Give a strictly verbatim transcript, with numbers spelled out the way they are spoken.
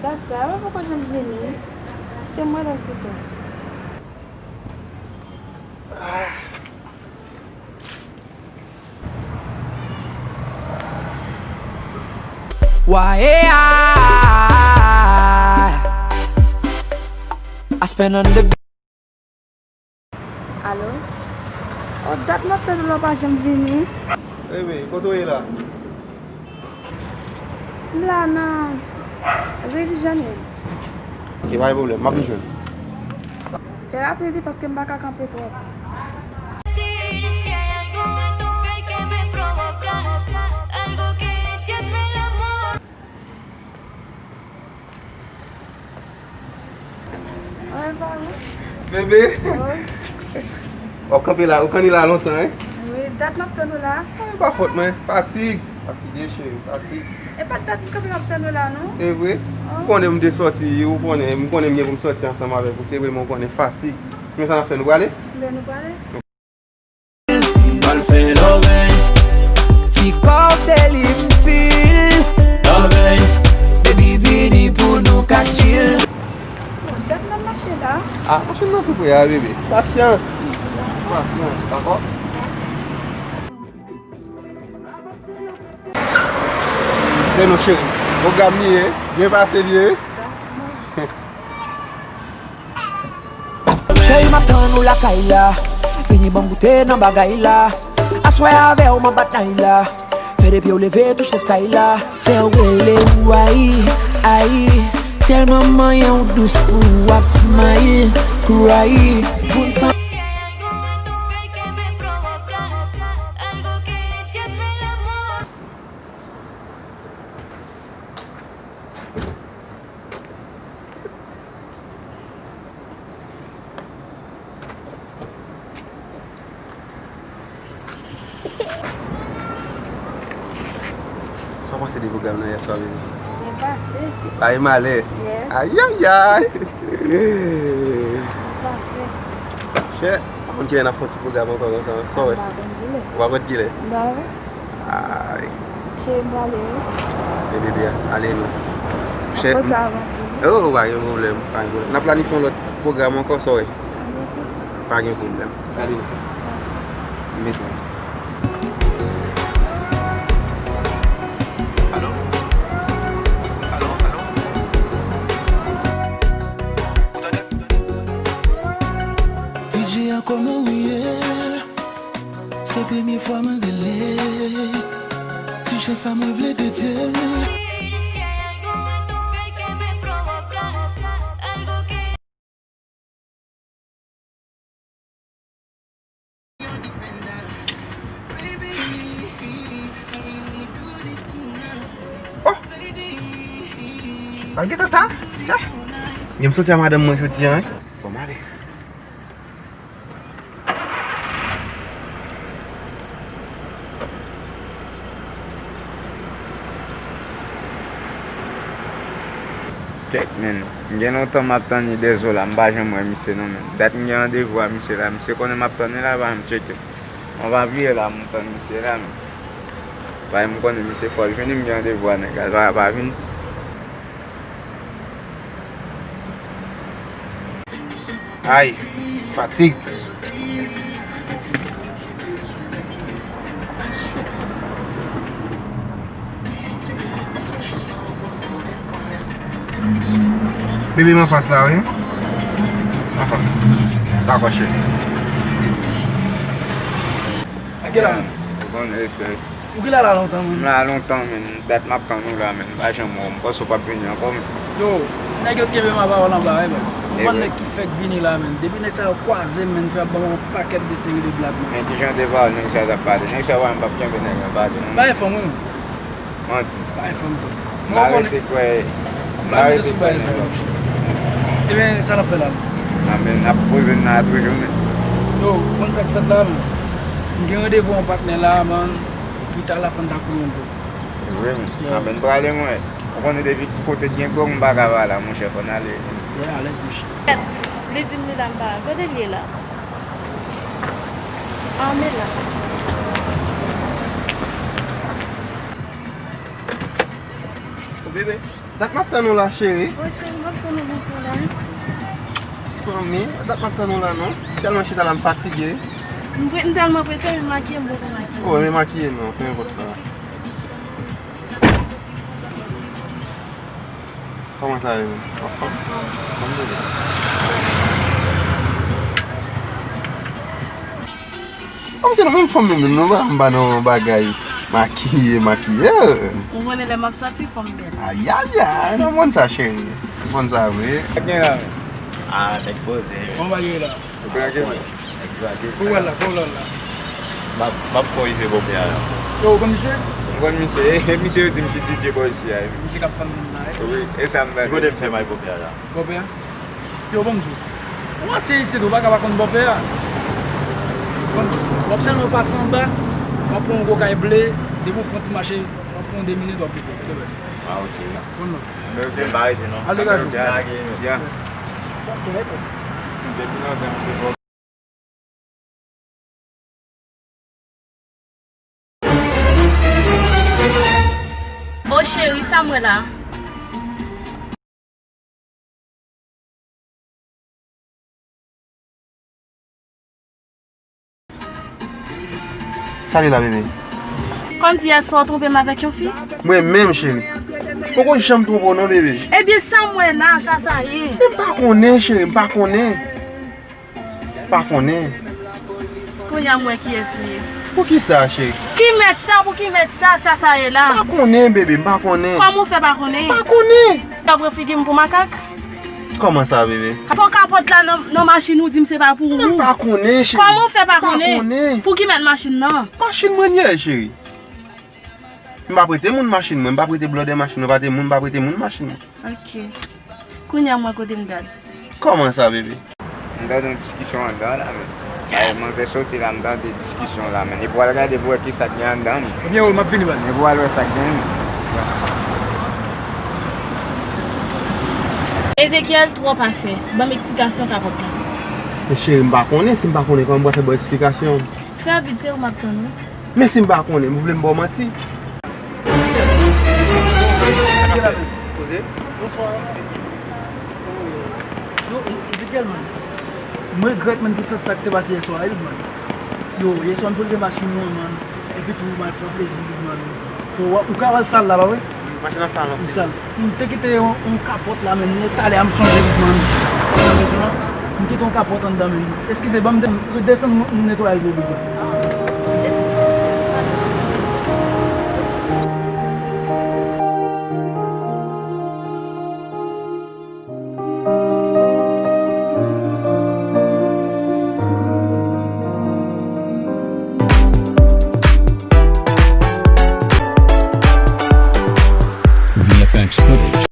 Dat sa, yo poko janm vini. Te mwen lè pito. Why I, I spend on the Alo? O, dat m ap tann ou la, w pa janm vini. Bebe, kote w ye la? M la nan Rio de Janeiro. Ok, pa gen pwoblèm, m ap vin jwenn ou. Fè rapid wi, paske m pa ka kanpe twòp. Si dices que hay algo en tu piel que me provoca, algo que dices me enamora. Bebe, w ap kanpe la, ou kanpe la lontan, en? Wi, dat m ap tann ou la. A, e pa fòt mwen, fatig, fatige cheri, fatig. E pa dat m kanpe m ap tann ou la, non. E vre? Ou konnen m te sòti, ou konnen, m konnen m gen pou m sòti ansanm avèk ou, se vre, men ou konnen fatig. Men sa n ap fè, nou prale? Ben, nou prale. Al fè lòbèy. Ti kò w se li m fil. Lòbèy. Baby, vini pou nou ka chill. Bon, dat n ap mache la. A, machin nan tou pre a, bebe. Pasyans. Pasyans, dakò? Tande non, cheri. Pwogram li ye, byen pase li ye. Cheri, m ap tann ou lakay la. Vini ban m goute nan bagay la. Aswè avè w m ap bat nay la. Fè de pye w leve touche sky la. Fè w rele w ay, ay. Tèlman manyen w dous pou w ap smile, cry. Pou l san- Sa w panse de pwogram nan yèswa, bebe? Byen pase. Ay, malè. Yes. Ayayay. Byen pase. Chè, pa konn kilè n ap fè yon ti pwogram ankò konsa, sa w wè? M pa konn kilè. Ou pa konn kilè? M pa wè. Ay. Cheri, m prale wi. Bebe, byen, ale non. Chè, m- Oh, pa gen pwoblèm, pa gen pwoblèm. N ap planifye yon lòt pwogram ankò, sa w wè? Pa gen pwoblèm. Pa gen pwoblèm. Ale non. M mete w. Alo? Alo, alo? Ou tande? D J a, kòman w ye? Se premye fwa mwen rele. Ti jan sa mwen vle dedye l. Oh! Malgre tata, sa. Gen m soti a madanm mwen jodi a, wi. Bon, m ale. Kèt, men. M gen lontan m ap tann li dèzo la, m pa janm wè misye non, men. Dat m gen randevou a misye la, misye konnen m ap tann li la, pa janm tcheke. Mwen pa bliye la, m tann misye la, men. Bay m konnen misye fò l vini, m gen randevou a nèg la, l pa, pa vini. Ay, fatig. Bebe, m anfas la, wi. Anfas. Dakò, cheri. Ou konnen, respè. Ou gen la la lontan, men. M la lontan, men. Dat m ap tann ou la, men. M pa janm wè w. M panse w p ap vini ankò, men. Yo, nèg yo t kenbe m a pawòl anba, wi, baz. Ou konn nèg ki fèk vini la, men. Depi nèg sa yo kwaze m, men, fè ap ban m yon pakèt de seri de blag, men. Men kijan w te pale, nèg sa t ap pale. Nèg sa yo pa menm p ap kenbe nèg yo pale, non. Pa gen fanm, wi, men. Manti. Pa gen fanm tou. M la rete kwè, m la rete kwè nan yo. Ebyen, sa n ap fè la? A, men, n ap poze n la toujou, men. Yo, ou konn sa k fèt la, men? M gen randevou yon patnè la, man. Pita la fò n ta kouri yon po. Se vre, men. Yeah. A, men, m prale, mwen. Ou konnen depi kote gen gwo, m pa ka pa la, monchè, fò n ale. Yeah, alèz, monchè. Kèt, li di m li la, m pa. Kote l ye la? A, men la. O, bebe. Dat m ap tann ou la, cheri. O cheri, m ap tann ou lontan la. Fanmi, dat m ap tann ou la, non. Tèlman chita la, m fatige. M pre-, m tèlman prese, men makiye, m poko makiye. Oh, men makiye, non, fè nenpòt sa. Kòman sa ye menm? Anfòm? Anfòm de byen. Kòmsi nou menm fanm nou menm, nou pa anba nan bagay makiye, makiye. Ou konnen lè m ap sòti, fò m bèl. Ayayay, nou konn sa, cheri. Nou konn sa vre. Gen la. Ah, nèg poze. Kòman bagay la? Ou trankil? Nèg trankil. Ou wè la, ou wè la. M ap, m ap fè w rive bòpè a la. Yo, ou konn misye? M konn misye. E, e misye yo di m ki D J bò isi a, wi. Misye k ap fann moun la, wi. Wi, e sa m tande. Ki kote misye may bòpè a la? Bòpè a? Yo, ban m di w. Ou ansyen isit, ou pa ka pa konn bòpè a. Ban m di w. W ap sèlman pase anba, w ap pran yon gwo kay ble, depi w fè yon ti mache, w ap pran de minit, w ap rive. Kote bèl sa? Ah, ok. Bon, non. Men ok. Men pa rete non. Al degaje w. Ya. Depi nan tan se bon. O cheri, sa m wè la? Sa li la, bebe? Kòmsi yèswa w twonpe m avèk yon fi? Mwen menm, cheri. Poko janm twonpe w non, bebe. Ebyen, sa m wè la, sa sa ye? M pa konnen, cheri, m pa konnen. M pa konnen. Kounye a m wè kiyès ou ye. Poukisa, cheri? Ki mèt sa, pou ki mèt sa, sa sa ye la? M pa konnen, bebe, m pa konnen. Kòman w fè pa konnen? M pa konnen. Ou pran figi m pou makak? Kòman sa, bebe? Pran kapòt la nan, nan machin ou, di m se pa pou ou. Men m pa konnen, cheri. Kòman w fè pa konnen? M pa konnen. Pou ki mèt machin nan? Machin mwen li ye, cheri. M pa prete moun machin mwen, m pa prete blòdè machin mwen, m pa prete moun, m pa prete moun machin mwen. Ok. Kounye a m wè kote m pral. Kòman sa, bebe? M tande yon diskisyon anndan la, men. Ay, manzè soti la, m tande diskisyon la, men. Epi w al gade pou w wè kisa k gen anndan, men. Ebyen, wi, m ap vini, baz. Epi w al wè sa k gen, men. Ezekiel, twò pa fè. Ban m eksplikasyon kapòt la. Men cheri, m pa konnen, si m pa konnen, kòman m pral fè ba w eksplikasyon? Fè vit, se ou m ap tann, wi. Men si m pa konnen, m vle m ba w manti? Poze. Bonswa. Yo, E-, Ezekiel, man. Mwen regrèt, man, tout sa, sa ki te pase yèswa a, wi, man. Yo, yèswa, m pran machin mwen, man. Epi tou, m al pran plezi, man. So, w, ou ka wè l sal la, pa vre? Machin nan sal, non? Li sal. M te kite yon, yon kapòt la, men talè a m sonje, man. M kite yon kapòt anndan, men. Eskize, ban m de-, desann, m netwaye l pou ou.